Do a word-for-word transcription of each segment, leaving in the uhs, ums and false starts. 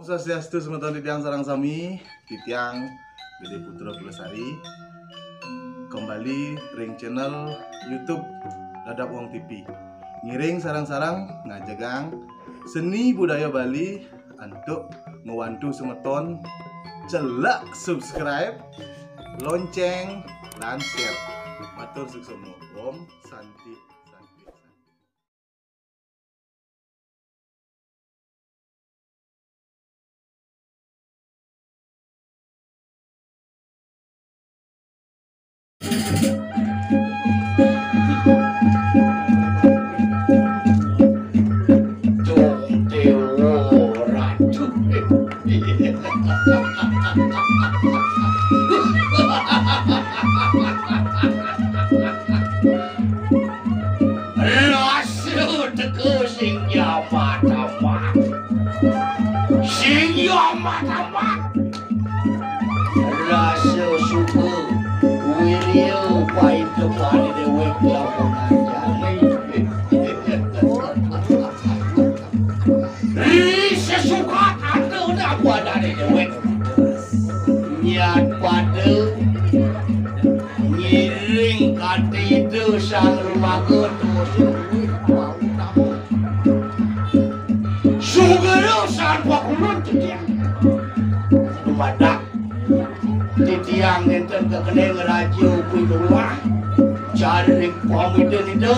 Swastiastu semeton titiang sareng sami, titiang Gede Putra Pulesari. Kembali ring channel YouTube Dadap Wong T V. Ngiring sareng-sareng ngajegang seni budaya Bali antuk ngwantu semeton celek subscribe, lonceng, lan share. Matur suksma. Om Santi, Santi, Santi. Dong Dewa Ratu. Rasa teka sing nyamat-amat. Sing nyamat-amat. Rasa suka, wirya, paintepan déwék lamun ajane. Ri sesuka tandane apa adane déwék. Nyat pada ngiring kanthi Ida Sang Remaga terus. Sugera sarwa kulun titiang. Dumadak titiang nénten kekening Raja Pinurwah. Jaring pamiten Ida.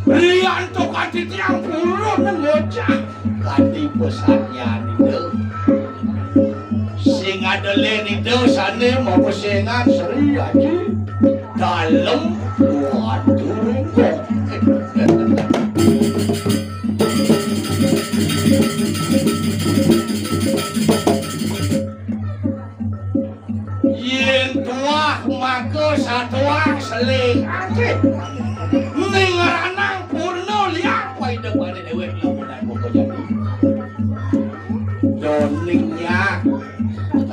Riantukan titiang purun ngocah kanthi pesanyan Ida. Sing ada lén Ida sané mapesengan Sri Aji Dalem Waturingkong. Yén tuah maka satuah seling akeh. Ning ranang purna liang paidepane déwék lamunan maka jati. Doning nyak.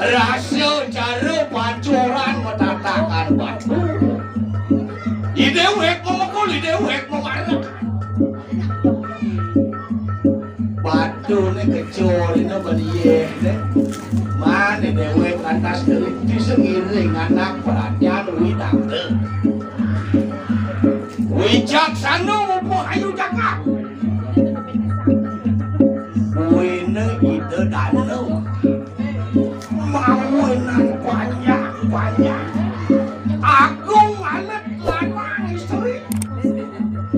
Rasa cara pancuran matatakan batu. Idéwék mamekul, idéwék mamarek. Batune kecor ina beliéhne. Mane déwék lantas keliti sengiring anak perhatian widang. Wicaksana mupuh ayu jaka. Kuwene Ida Danu. Mawinan panjang-panjang. Agung alit lanang istri.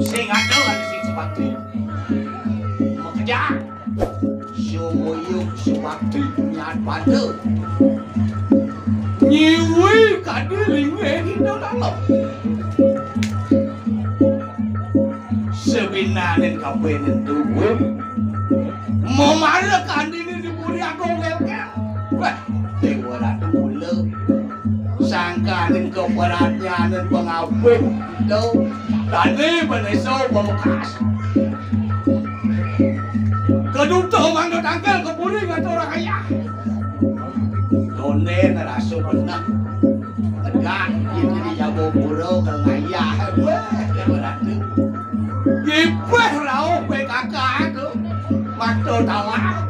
Sing ada lan sing sebakti. Makejang. Sumuyuk subakti nyat pada. Nyiwi kadi linggih Ida Dalem. Sebinanin kapenin tubuh. Memara kandini di Puri Agung Gelgel. Wah, Dewa Ratu mula. Sangkaning keperatnyanan pengabih. Tuh, tadi beneso pemekas. Keduta mangga tangkal ke puri ngatur ayah. Donen rasa benah. Tegak, ini di Jabapura ke ngayah. Wah, Dewa Ratu. Gipeh rauh P K K tu. Mata talang.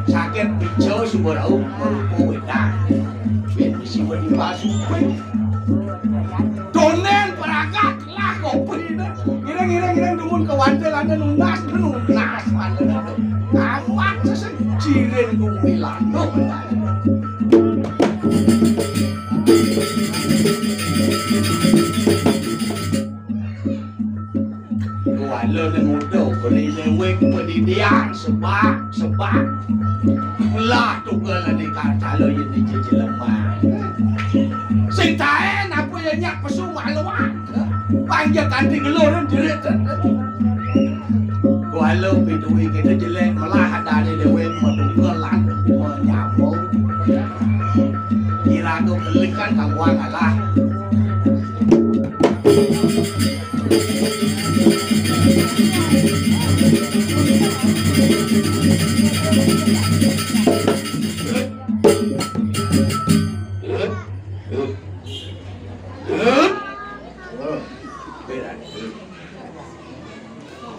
Sakit pica suba rauh merupa wedang. Bin bisi berdimba sumping. Donen peragat lah kopi ne. Ngiring, ngiring, ngiring dumun ke wantil ane nunas, nunas wantil ane. Amat sesen jirin kumilan. Kuala ne nguda beri lewek pedidian sebak, sebak. Lah tunggal ane kacala yen jejelemah. Sing taen apa yen nyak pesu maluan. Panjak kanti geluran jerit. Kuala piduwi kene jelek melah adane dewek meduka lan menyambung. Kira tu kelikan kawan alah.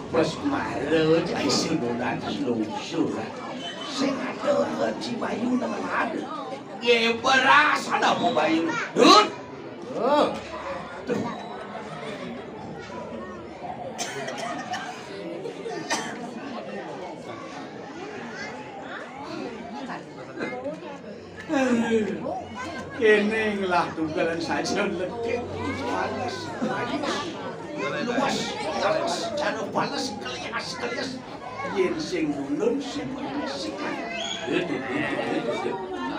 Pas mara jai sing donan selungsur. Si Bayu nang ada. Ye, berasan apa Bayu? Dut. Oh. Kéné ngelah tunggalan saja lekit. Balas, balas. Luas, balas. Cara balas, kelias, kelias. Yén sing nulun, sing sikat.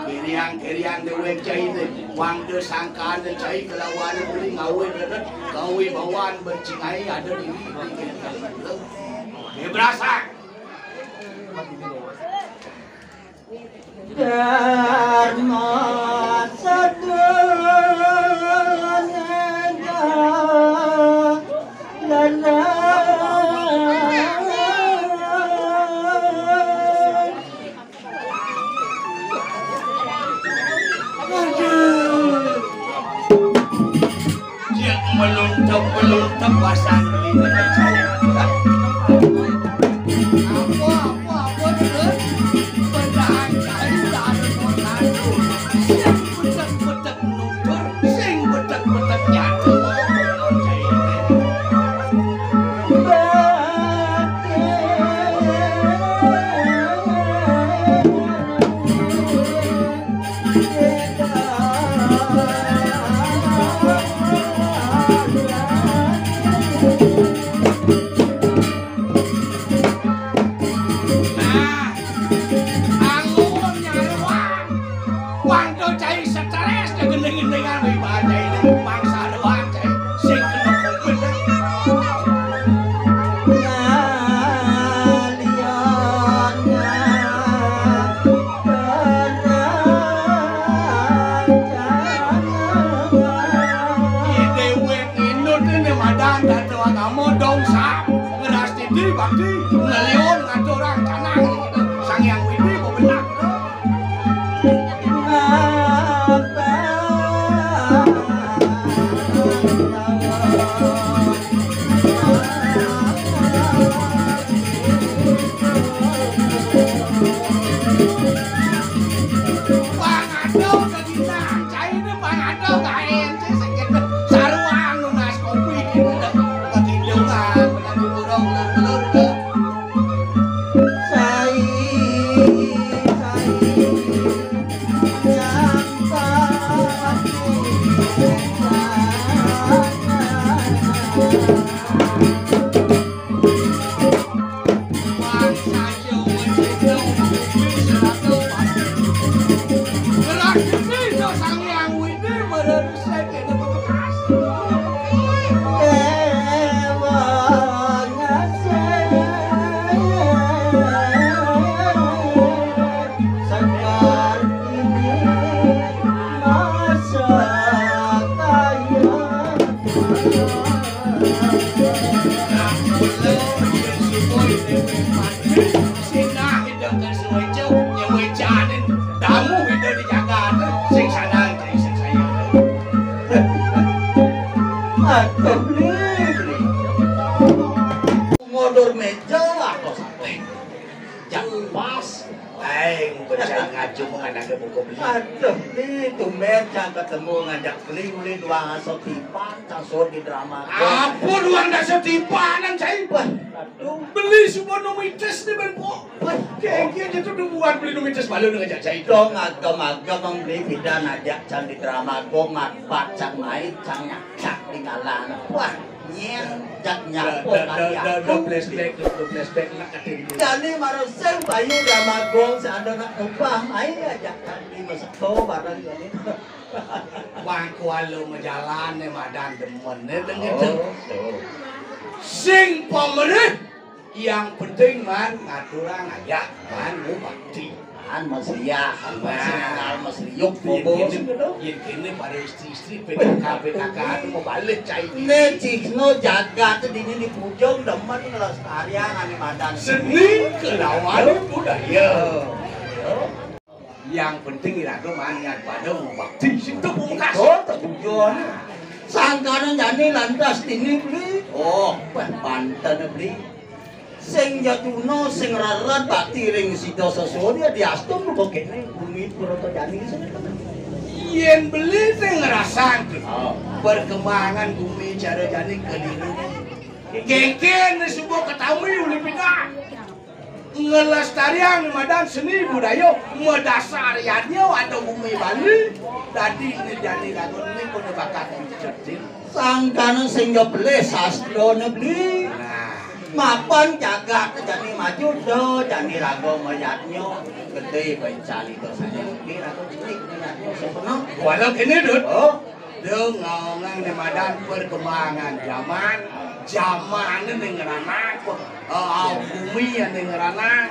Kériang-kériang déwék cainé. Wangda sangkané cai kelawané beli ngawé dedet. Kawibawaan bercingai ada di, di, di. Dia berasa. Dharma sadana Aduh. Dia meluntep-meluntep pasang telinga saya. Apa, apa, apa, dulu? Pecahan kain tak ada kotak. Siap, pecat, pecat. Nutur sing betek-betek nyatu. Nah, angon nyaruang. Wangda cai stres, ya gending-gendingan, wih, bahaya ini. Mangsa doang, cai. Sing kena covid, dah. Ngalian Ih, déwék nginut ini madan, tata agama, dong, sap. Ngeras titi, bakti, ngeliun, ngaturang, canang, gitu. Sang Hyang Widi, bebenah. Pangado kagina, cai ini pangado gaén, cai sakit. Saruang nunas kopi, kagindungan, menang di burung, lur-lur, lur. Sai, sai, nyampak. Sekar ini masa kaya. Sinah ida ka suweca, nyewecanin damuh ida di jagat, sing sana, sing saya. Aduh, beli, beli. Ngodor meja atau sampai. Jak pas. Aing becak ngajum anaknya buku beli. Aduh, ni tumben cang ketemu ngajak beli, uli dua ngaso tipan, cang suruh di drama. Apa dua ngaso tipanan, cai? Wah, aduh. Beli semua numitis ni, ben, pok. Wah. Kengki aja tuh dua buat beli numitis, malu ngajak cai. Dong, agam-agam, beli pidan ajak cang di drama, gong, mat, cang main, cang nyak. Cak di kalangan. Wah, nyén jak nyapo kali aku. Flashback, flashback, nak kating. Jani marasang bayu drama gong seandona ubah, mai aja kan di maseto bareng jani. Wah, kuala majalan né madan demen né, deng itu. Oh, tuh. Sing pamerih. Yang penting man ngaturang ajak, man ngubakti. Man masriah, man singal masriuk, bobos gitu. Yén kéné para istri-istri P K K, P K K anu mau balik cai. Né cikno jagat dini di pujung demen ngelestarian ané madan. Seni kelawan budaya. Yang penting iraga man ngan pada ngubakti sing tepungkas. Oh, tepujon. Sangkana jani lantas dini beli. Oh, wah, banten beli. Sing jatuna, sing rered bakti ring sida sesuwun, ya diastun rupa kene bumi Purwata Jani. Yen beli sing ngrasang perkembangan bumi cara jani keliru. Kengken suba ketami uli pidan. Ngelestariang madan seni budaya madasar yadnya atau bumi Bali. Dadi ne jani lagu ne kono bakat cerdik. Sangkana sing ja pelih sastrane beli. Nah. Mapan jagat jani maju do jani raga mayatnya gede bencana itu saja. Ini raga cilik mayatnya sempurna. Walau kene, Dut. Oh. Dia ngawang di madan perkembangan zaman, zaman ini ngeranang, eh, bumi yang ngeranang.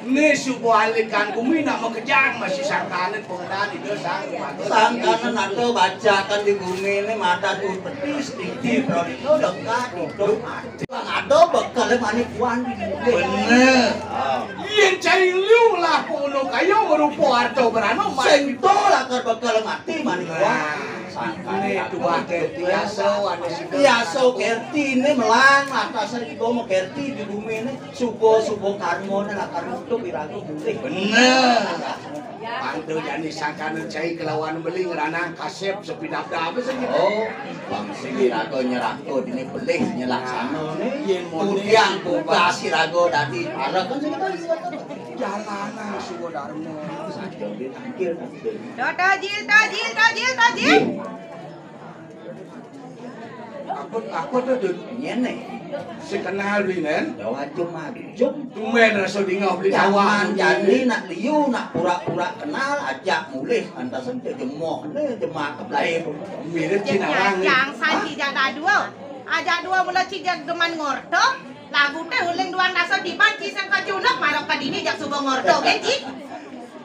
Ni suku alikan bumi nak makejang masih sangkana pengenal itu sang. Sangkana nak do bacakan di bumi ini mata tu petis titi prodito dekat hidup mati. Bang ada bekal mani puan di bumi. Bener. Yen cai liu lah kono kayo merupa harta berano mati. Sento lah kar bekal mati mani puan. Sangkana ni tuah kerti aso ada si kerti aso kerti ini melang lah kasar ibu mau kerti di bumi ini. Suba-suba karmane lakar nutup iraga mulih. Bener. Pantu jani sangkana cai kelawan beli ngeranang kasep sepidabdab saja. Oh, bang sing iraga nyerangka dini pelih nyelaksanane. Yen mone kudiang tugas iraga dadi parek kan sing tahu. Jalanan suba darma. Saja ditangkil kan. Dah tajil, tajil, tajil, tajil. Aku, aku tuh, Dut. Nyene. Si kenal beli, nen? Yo, ajum-ajum. Tumben rasa dingau beli. Jaman jani nak liu, nak pura-pura kenal, ajak mulih. Antasan ke jemoh, ne jemak ke belai. Mirip Cina orang ni. Jang san ci jak dadua. Ajak dua mula ci jak deman ngorto. Lagu teh uling duan rasa diban ci sang kacunuk marok kadini jak suba ngorto, gen ci.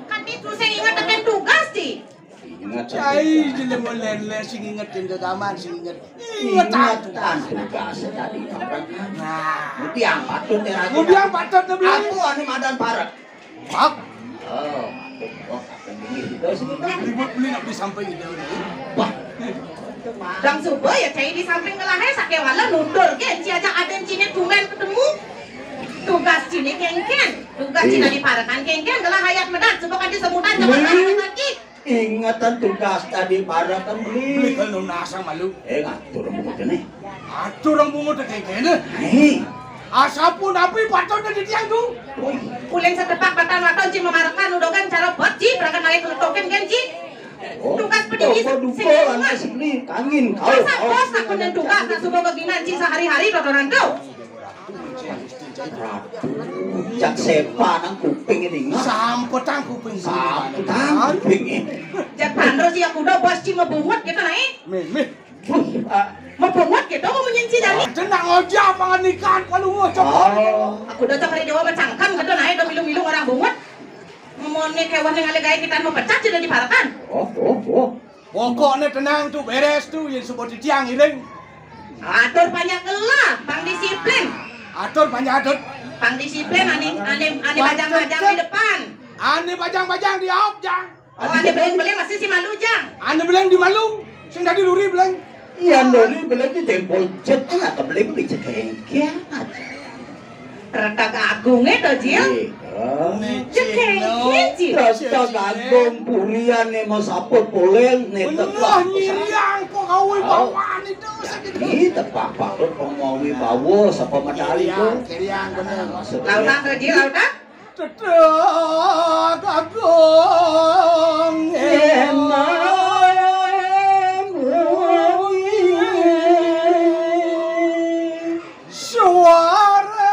Kan di tu sing ingat teken tugas ci. Ingat. Cai jelema len-len sing inget ento zaman sing inget. Ingetan tugas tadi parek. Nah. Mudiang patut ya lagi. Mudiang patut ne beli. Aku ane madan parek. Pak. Oh, patut. Wah, patut ini. Terus ini kan. Ribut beli nak di samping itu. Wah. Dang suba ya cai di samping ngelahe sake wala nutur ke ci ajak aden cine tumben ketemu. Tugas cine kengken. Tugas cine di parekan kengken ngelah hayat medan suba kan di semutan zaman lagi. Ingetan tugas tadi para kan beli. Beli kalau nasa malu. Eh, ngatur bungut ini. Atur orang bungut kayak gini. Nih. Asapun api patutnya di tiang tuh. Woi. Uling setepak batang atau ci memarekan udogan cara buat ci perakan naik keletokin kan ci. Oh, tugas pedidi dupa anak sini kangin kau. Masa bos tak punya tugas nak subuh keginan ci sehari-hari dodoran kau. Cak sepa nang kuping ini ngah. Sampetang kuping. Sampetang kuping ini. Jak tandro si aku udah bos ci mebungut gitu naik. Meh, meh. Wih, ah. Mebungut gitu mau menyenci jani. Tenang aja pangan ikan kalau ngocok. Oh. Aku udah cak hari dewa macangkan gitu naik udah milu-milu orang bungut. Mone kewah ning ale gawe kita mau pecat sudah di parekan. Oh, oh, oh. Pokoknya tenang tuh beres tuh yang sebut tiang iring. Atur banyak gelah, pang disiplin. Atur banyak atur. Pang disiplin ane ane ane bajang-bajang di depan. Ane bajang-bajang di aop jang. Oh, ane beleng-beleng masih si malu jang. Ane beleng di malu. Sing dadi luri beleng. Iya, luri beleng di tempol jet atau beleng di cekengkian. Retak agung itu, Jil. Iya. Cekengkian, Jil. Retak agung purian nih mau saput poleng nih. Bener nyiriang kok kau bawaan itu sakit. Ih, tepak-pak lu pemawi bawa sapa medali tuh. Kiriang bener. Lautan tuh, Jil, lautan. Tetak agung emang suara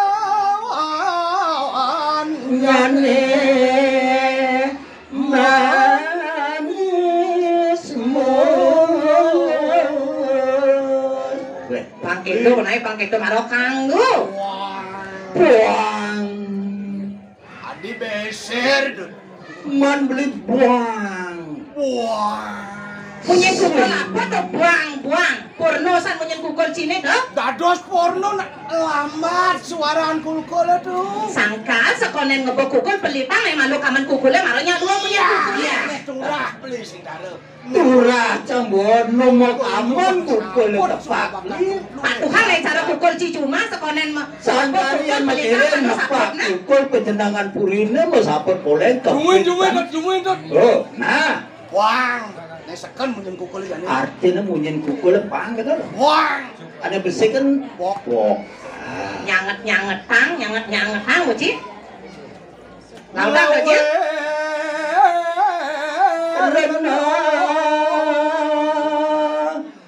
nyane manis mur. Weh, pangketo nae pangketo maro kanggo. Buang. Adi beser tuh. Man beli buang. Buang. Punya sumber apa tuh buang, buang? Porno san munyin kukul ciné, to? Dados porno nak lambat suaran kukul, aduh. Sangkal sekonen ngebok kukul pelitang, eh, malu kamen kukulé, mara nyadua munyin kukul, ya. Iya, turah beli sing dara. Turah cembon, nomor aman kukul tepak. Patuhan, eh, cara kukul cicuma sekonen ma-, sangkal yang kukul pelitang, mikirin nepak kukul penjenengan puriné, masaput poleng. Jumuin, jumuin, Dot, jumuin, Dot. Oh, nah. Wang. Né seken munyin kukul jani. Artiné munyin kukul pang gitu loh. Wang. Ada besi kan? Wok. Wok. Nyanget-nyangetang, nyanget-nyangetang, Uci. Lautang lagi. Rena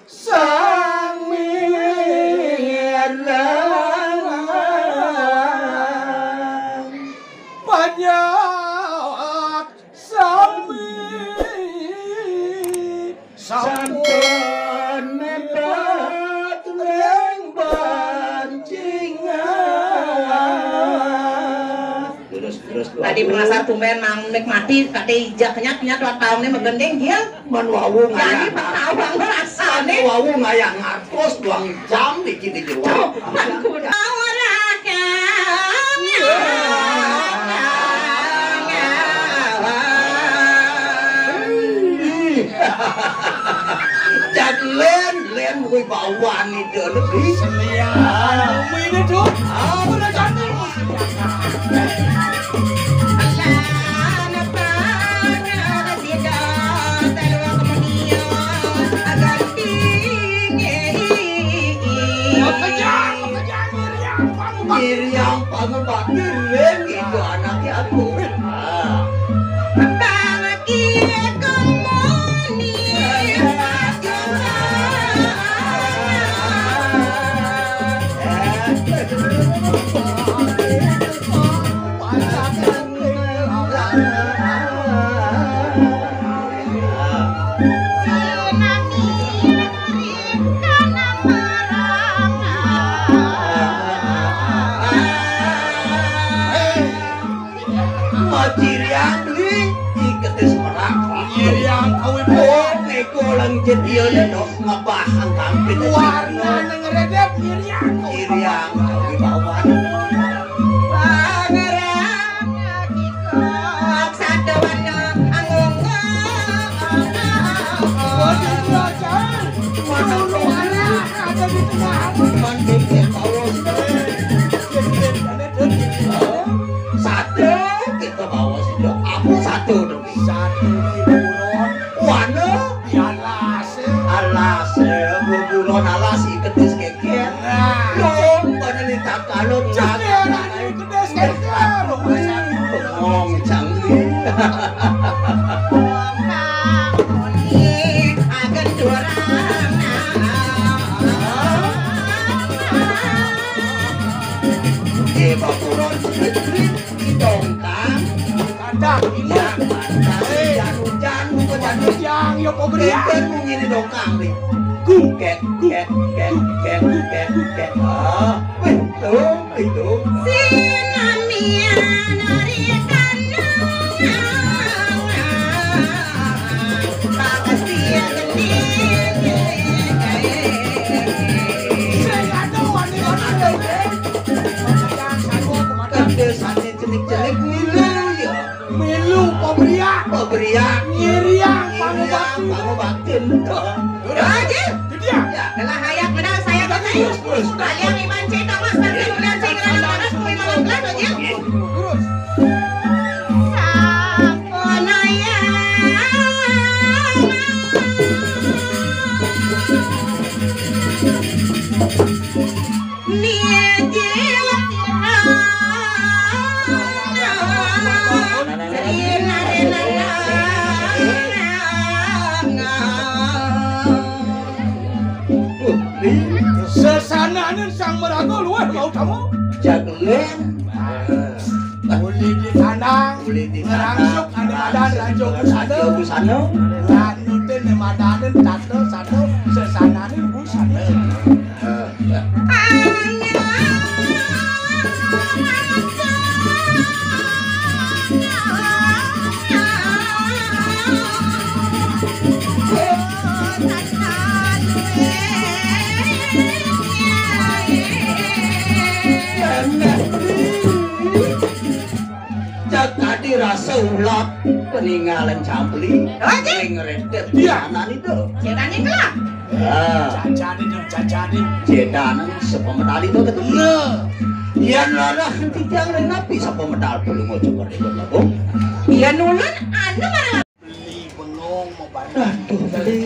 sang mirang panjat sami sampun mepet ring bancingan. Terus, terus, tadi pengasar tumben mang nikmati, kate ijak nyat-nyat dua taun né megending, Gil. Man wau ngayah. Jadi petawang rasané. Man wau ngayah ngartos duang jam iki di jero. Tuh, ampun. Ih. Jan lén, lén kuwi bawan itu lho, Bi. Selian. Ini, Dut. Ah, udah cantik. Pekerjaan, pekerjaan, Miriam, kamu, Bang. Miriam, kamu, Bang. Keren itu anaknya aku. Ah. Bang, iya, kamu nih, Mas Jumbo. Maciriang beli iketé semerang. Maciriang kawin. Oh, neko lang jadian dok ngabah angkang pita. Warna nang redep Maciriang kawin. Maciriang kawin bawan. Pangeran. Satu kita bawa sih, aku satu dong. Satu di buron. Wana? Di alas, ya. Alas, ya. Buron alas, iketé sekeker. Nah. Dong, pada lihat kalau. Cekeran iketé sekeker. Bengong, cangli. Agen durang. Di bapuron sedikit di dongkang. Kadang ini. Hujan, hujan, hujan, hujan. Yang, ya, kok beriak? Enten bunyi di dongkang, nih. Guk, guk, guk, guk, guk. Ah, wih, tuh. Sinamian ari tanah. Pasti gending. Sing aduh, wani, wani. Kan desane cenik-cenik milu ya. Milu pabriak. Pabriak. Ngiriang pangubakti. Pangubakti. Haji. Itu dia. Ya, telah hayat benar saya. Terus, terus. Aliang iman cita mas, tapi bulan cita mas, kuwi malam kelas, Haji. Terus. Sampun ayah. Sesananing Sang Maraga luwih mau tamu. Jageling. Uli di tanang, uli di tanang, ngerangsuk ada-ada raja busana. Raja busana. Lanutin madanin tata satu sesananing busana. Sulap peningalan campli. Oh, Cik. Ring redet. Iya. Anak itu. Cedané kelak. Ah. Cacadé, Cik, cacadé. Cedané sapa medal itu ketemu. Nah. Yén lara titiang ring napi sapa medal pelung aja kok ribut, Bung? Yén ulun anu marang. Beli bengong mau bareng. Aduh, beli.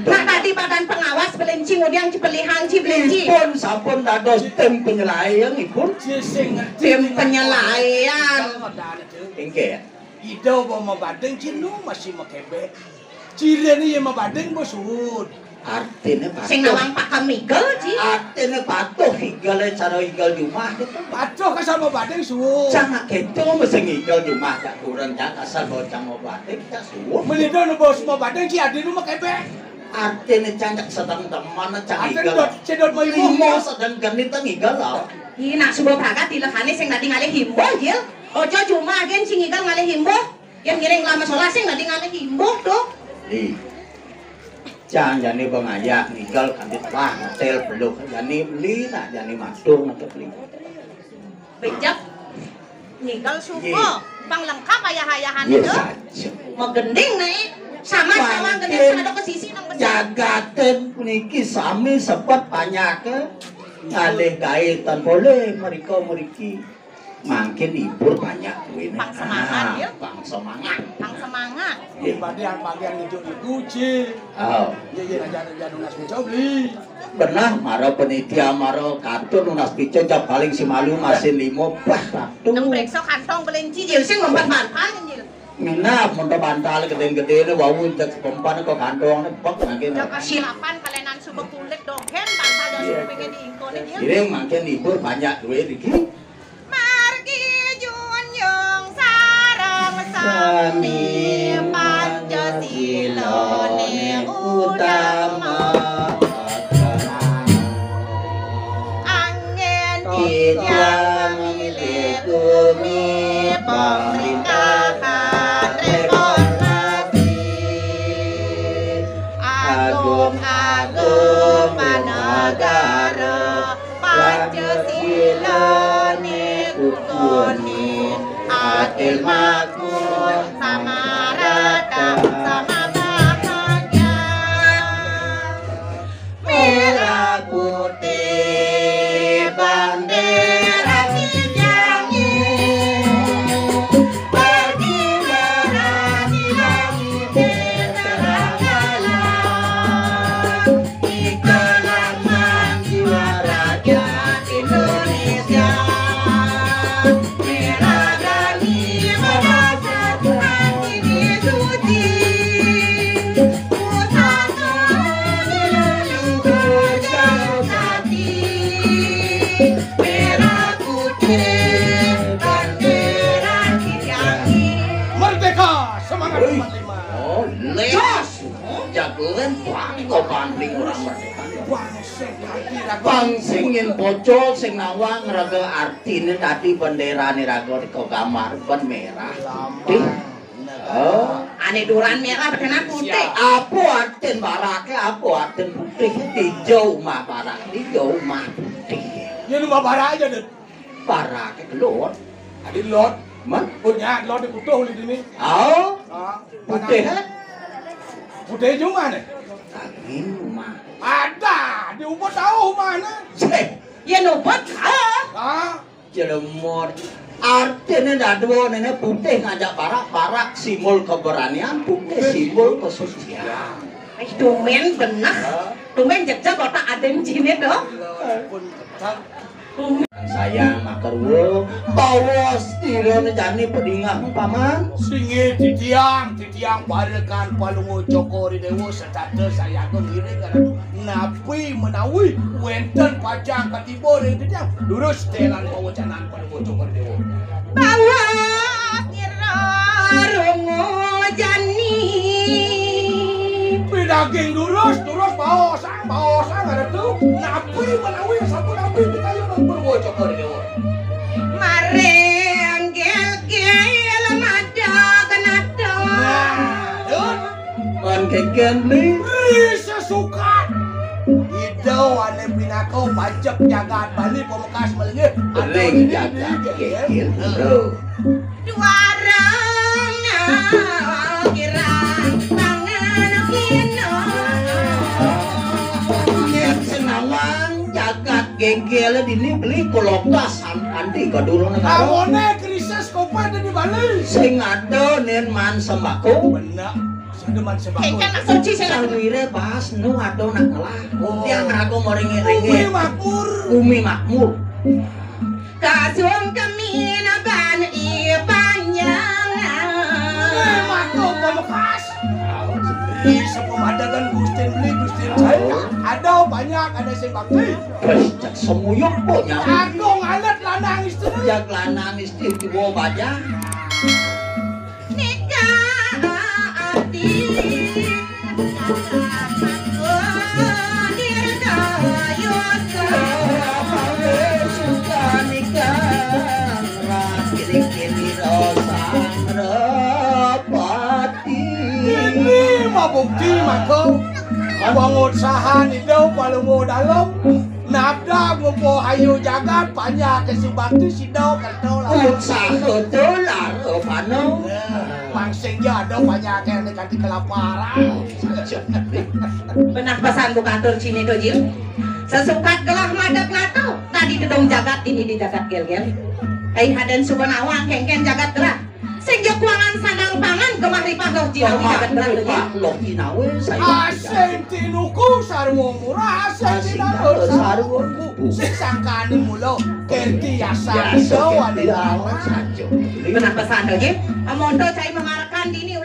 Nah, tadi badan pengawas belinci, ngudiang ci pelihang ci belinci. Ipun sampun dados tim penyelaian, ipun. Ci sing ngerti. Tim penyelaian. Inggih. Ida umpama mabading, ci nu masih makebek. Cirine yen mabading, bos, suud. Artine patuh. Sing nawang pakem igel, Ci. Artine patuh igele cara igel jumah gitu. Patuh kasar mabading, suud. Cang nak gitu mesti igel jumah, cak kurang, cak kasar bawa cang mabading, cak suud. Melido nu bos mabading, ci adinu makebek. Artine cang cak sedeng demen, cang igel. Artine dot, cedot mau ibu. Limo sedeng genit, cang igel, loh. Ih, nak suba pragat dilekane sing dadi ngalih imbuh, Jil. Ojo jumah gen sing igel ngalih imbuh. Yén ngiring lama solas sing dadi ngalih imbuh, tuh. Di. Cang jani bengayah ngigal kanti telah ngetel peluk jani beli nak jani matur ngetel beli. Bejek. Ngigal suba. Nggih. Pang lengkap ayah-ayahan. Iya, itu. Saja. Magending, Nek. Sama-sama gending, mangkin sadok ke sisi nang besar. Jagaten puniki sami sebet panyake ngalih gaé tan boleh mereka mriki. Mangkin hibur banyak duwene. Pang semangat, ah, ya. Pang semangat. Pang semangat. Nggih. Bagian, bagian ngijuk iku, Ci. Oh. Iya, iya, aja, aja nunas pica, beli. Benah, mara penitia, mara katur nunas pica, cap paling si malu masin limo, bah, ratu. Nang preksa kantong kelinci, Jil, sing ngumpat bantal, Jil. Minap, monto bantal gedé-gedéné, wau cek pempan kok kantongné, bek, mangkin. Cak kasilapan, kalenan suba kulit dogén, bantal ya. Iya. Supingnya diingkone, Jil. Jadi mangkin hibur banyak duit iki. Margi junjung sareng sami, Pancasila ne utama. Anggen titiang milih gumi, pemerintahan reformasi. Agung-agung negara, Pancasila ne kukuni, adil makmur, sama rata, sama bahagia. Merah putih bandera tiangé, berkibar di langit terang gemilang. Ikon lambang jiwa rakyat Indonesia. Merah gani merasa hati suci. Pusaka di leluhur jauh hati. Merah putih bandera tiangé. Merdeka, semangat. Wih. Empat lima. Oh, les. Jos. Jagoan bangga banding orang merdeka. Bang sing ngerti raga. Bang sing ngin pocol sing nawang raga artine tadi benderané raga kok gambar ban merah. Lambang. Putih. Negara. Oh. Ané duran merah, betenan putih. Siap. Apa artin barake? Apa artin putih? Hijau mah barak, hijau mah putih. Ya, lu mah barak aja, Dut. Barake gelot. Adi lot. Man? Oh, nya lot di utuh di sini. Oh. Ah, putih, mana? Eh? Putih cuma nih. Angin rumah. Ada, di ubud tahu mana? Cek. Ya, nubut, ah. Ah. Jelemur. Artinya dadua nenek putih ngajak barak, barak simbol keberanian, putih simbol kesucian. Eh, tumben bener. Hah? Tumben jejak otak adem cine tuh. Pun sayang makarwa, bawa stirane jani pedingah paman. Singgih titiang, titiang parekan Palungguh Cokor I Dewa setata sayaga ngiring ngaradu napi menawi wenten pacang katiba ring titiang. Durus telan pawacanan Palungguh Cokor I Dewa. Bawa sira rungu jani. Pidaging durus, durus bawa Baosan ada tu, napi menawi sampun napi pitayon nang berwacana dewa. Maring gil-gil mada genada. Nah, Dun. Man keken beli. Ih, sesukat. Ida ane pinaka pancep jagat Bali pamekas melenggih. Beling jagat keken. Duara. Gégélé dini beli kolokas an-, anti gadul negara. Amoné krisis kopéd di Bali. Sing ada nén man sembako. Bener. Sing ada man sembako. Kan nak suci saya. Sawiré pas nu ada nak ngelah. Oh. Tiang raga mau ringé-ringé. Bumi makmur. Bumi makmur. Kasung kemina ban i panjang. Bumi makmur pamekas. Di sepemadagan Gustin beli Gustin saya. Ada banyak, ada sing bakti. Wis, cek semuyuk po nyawa. Agung alat lanang istri. Jak lanang istri dibawa bajang. Nikah ati. Dirgayuka. Suka nikah. Rapi-riki dirasa rapati. Ini mah bukti, maka pengusaha hidup walau mau dalam. Nabda ngumpul ayu jagat, panjak ke subakti sida kerta lah. Usaha tu lara pano. Mangsing ja ada panjak yang dekat di kelaparan. Benah pesan buka atur cini tu, Jil. Sesukat gelah madep ngatu, tadi gedung jagat dini di jagat gel-gel. Ai hadan suba nawang kéngkén jagat gelah. Sing ja kuangan sandang pangan gemah ripah loh jinawi jagat gelah loh, Jil. Loh jinawi, saya. Asing tinuku sarwa murah, asing tinaru sarwa bu. Sing sangkani mula, kenti yasa. Yasa, kenti yasa. Benah pesan tu, Jil. Amonto cai mengarakan dini